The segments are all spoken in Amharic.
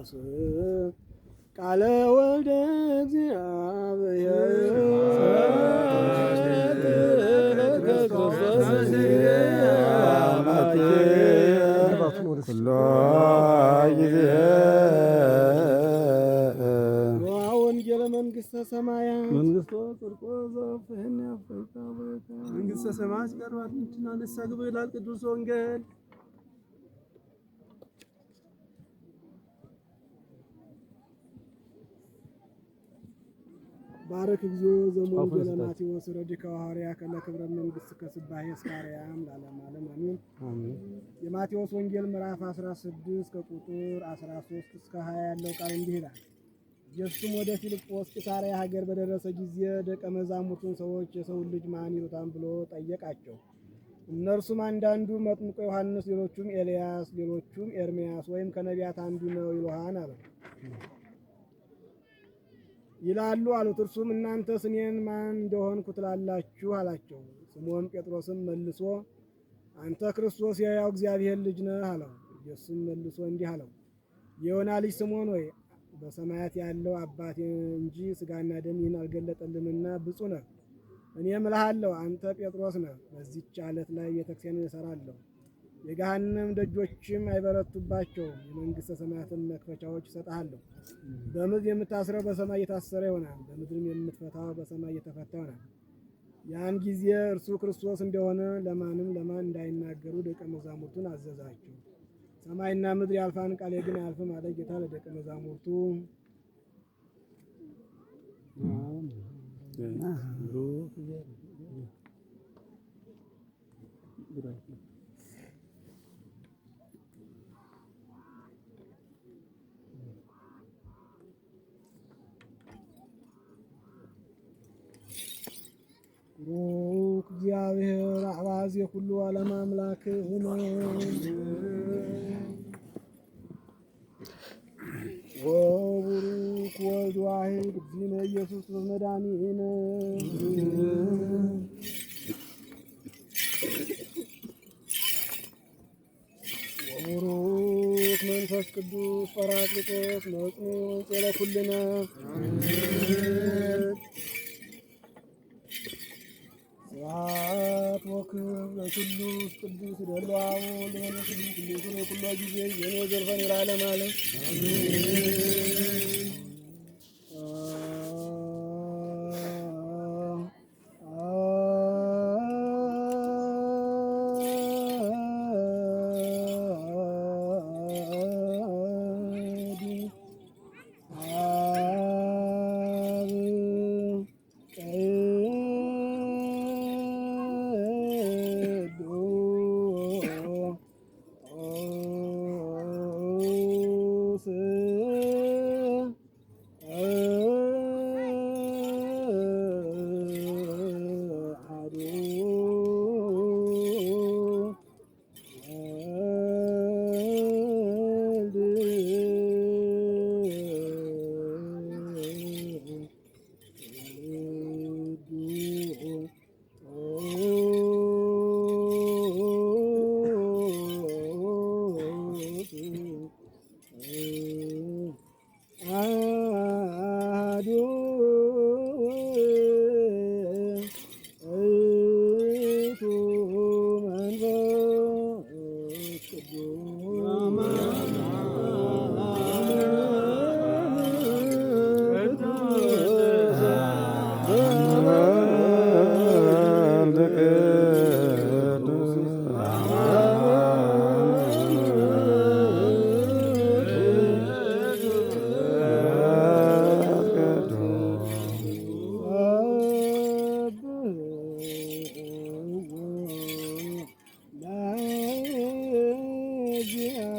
ክርስቶስ ቃለ ወልደ እግዚአብሔር። ኩሎ ጊዜ። ወንጌለ መንግሥተ ሰማያት። መንግስቶ ጽድቆ ዘፍህን ያፈቃ። መንግሥተ ሰማያት ቀርባለችና ንስሐ ግቡ ይላል ቅዱስ ወንጌል። ባርክ እግዚኦ ዘወንጌለ ማቴዎስ ረድከ ሐዋርያከ ለክብረ መንግሥት ከስባሄ እስከ አርያም ለዓለመ ዓለም አሜን። የማቴዎስ ወንጌል ምዕራፍ 16 ከቁጥር 13 እስከ 20 ያለው ቃል እንዲህ ይላል። ኢየሱስም ወደ ፊልጶስ ቂሳርያ ሀገር በደረሰ ጊዜ ደቀ መዛሙርቱን ሰዎች የሰውን ልጅ ማን ይሉታል ብሎ ጠየቃቸው። እነርሱም አንዳንዱ መጥምቁ ዮሐንስ፣ ሌሎቹም ኤልያስ፣ ሌሎቹም ኤርምያስ ወይም ከነቢያት አንዱ ነው ይሉሃል አለው ይላሉ አሉት። እርሱም እናንተስ እኔን ማን እንደሆንኩ ትላላችሁ አላቸው። ስምዖን ጴጥሮስም መልሶ አንተ ክርስቶስ የሕያው እግዚአብሔር ልጅ ነህ አለው። ኢየሱስም መልሶ እንዲህ አለው፣ የዮና ልጅ ስምዖን ሆይ በሰማያት ያለው አባቴ እንጂ ሥጋና ደም ይህን አልገለጠልምና ብፁዕ ነህ። እኔም እልሃለሁ አንተ ጴጥሮስ ነህ፣ በዚህች ዓለት ላይ ቤተክርስቲያንን እሠራለሁ፣ የገሃነም ደጆችም አይበረቱባቸውም። የመንግሥተ ሰማያትን መክፈቻዎች እሰጥሃለሁ። በምድር የምታስረው በሰማይ የታሰረ ይሆናል፣ በምድርም የምትፈታው በሰማይ የተፈታ ይሆናል። ያን ጊዜ እርሱ ክርስቶስ እንደሆነ ለማንም ለማን እንዳይናገሩ ደቀ መዛሙርቱን አዘዛቸው። ሰማይና ምድር ያልፋን፣ ቃሌ ግን አያልፍም አለ ጌታ ለደቀ መዛሙርቱ። ቡሩክ እግዚአብሔር አሕባዝ የኩሉ ዓለም አምላክ ሆኖ ወቡሩክ ወልድ ዋሕድ እግዚእነ ኢየሱስ ክርስቶስ መድኃኒነ። ወቡሩክ መንፈስ ቅዱስ ጰራቅሊጦስ መጽንዕ ወንጽለ ኩልነ። ስብሐት ወክብር ለስሉስ ቅዱስ ደሎ አብ ወወልድ ወመንፈስ ቅዱስ ቅዱስ ኩሎ ጊዜ ዜኖ ዘልፈን ለዓለመ ዓለም። አሐዱ ውእቱ መንፈስ ቅዱስ። ወልድ ቅዱስ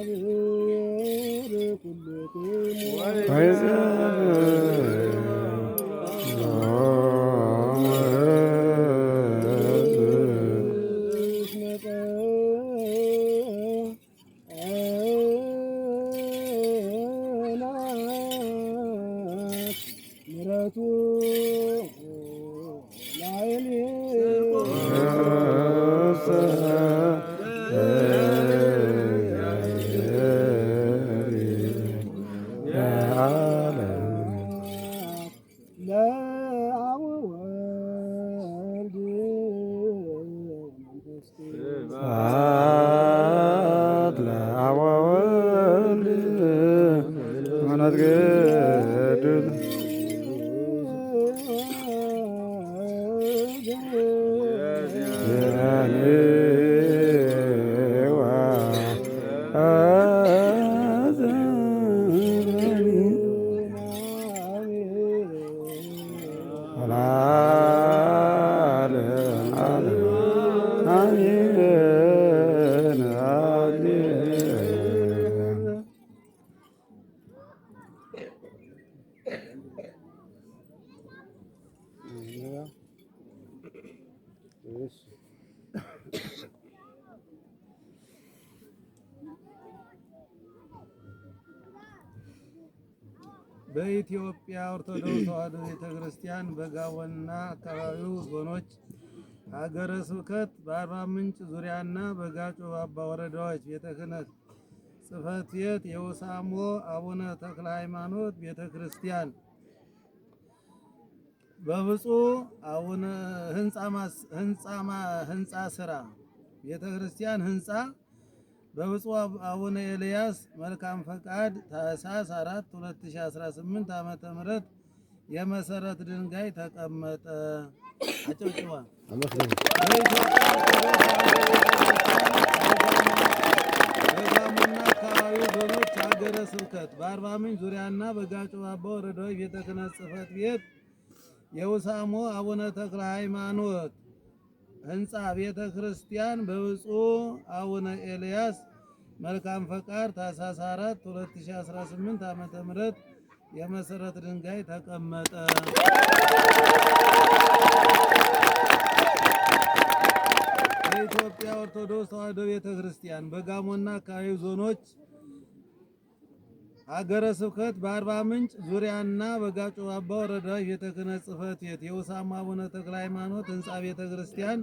ለእግዚአብሔር ኩልክሙ። እስመ ጸናት ምሕረቱ ላዕሌነ። መንፈስ ቅዱስ የኔዋ አዘብራኒ ለዓለም ዓለም አሜን አሜን። በኢትዮጵያ ኦርቶዶክስ ተዋሕዶ ቤተ ክርስቲያን በጋሞና አካባቢው ዞኖች ሀገረ ስብከት በአርባ ምንጭ ዙሪያና በጋጮ ባባ ወረዳዎች ቤተ ክህነት ጽሕፈት ቤት የውሳሞ አቡነ ተክለ ሃይማኖት ቤተ ክርስቲያን በብፁዕ አቡነ ህንፃ ስራ ቤተ ክርስቲያን ህንፃ በብፁዕ አቡነ ኤልያስ መልካም ፈቃድ ታኅሳስ 4 2018 ዓመተ ምህረት የመሰረት ድንጋይ ተቀመጠ። አጨብጭባ። በኢትዮጵያ ኦርቶዶክስ ተዋሕዶ ቤተክርስቲያን በጋሞና አካባቢው ዞኖች ሀገረ ስብከት በአርባ ምንጭ ዙሪያና በጋጮ ባባ ወረዳዎች ቤተ ክህነት ጽሕፈት ቤት የውሳሞ አቡነ ተክለ ሃይማኖት ህንፃ ቤተ ክርስቲያን በብፁዕ አቡነ ኤልያስ መልካም ፈቃድ ታኅሳስ 4 2018 ዓመተ ምህረት የመሰረት ድንጋይ ተቀመጠ። በኢትዮጵያ ኦርቶዶክስ ተዋሕዶ ቤተ ክርስቲያን በጋሞና አካባቢው ዞኖች ሀገረ ስብከት በአርባ ምንጭ ዙሪያና በጋጮ ባባ ወረዳዎች ቤተ ክህነት ጽሕፈት ቤት የውሳማ አቡነ ተክለ ሃይማኖት ህንፃ ቤተ ክርስቲያን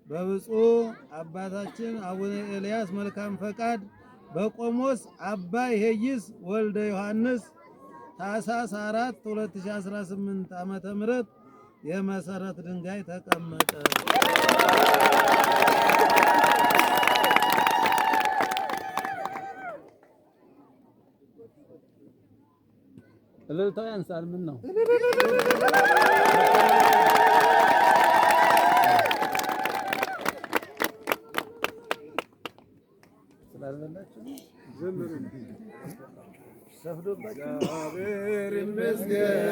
በብፁዕ አባታችን አቡነ ኤልያስ መልካም ፈቃድ በቆሞስ አባ ሄይስ ወልደ ዮሐንስ ታኅሳስ 4 2018 ዓመተ ምህረት የመሰረት ድንጋይ ተቀመጠ። እልልታው ያንሳል። ምን ነው? ስላልበላችሁ ነው? ሰፍዶባችሁ እግዚአብሔር ይመስገን።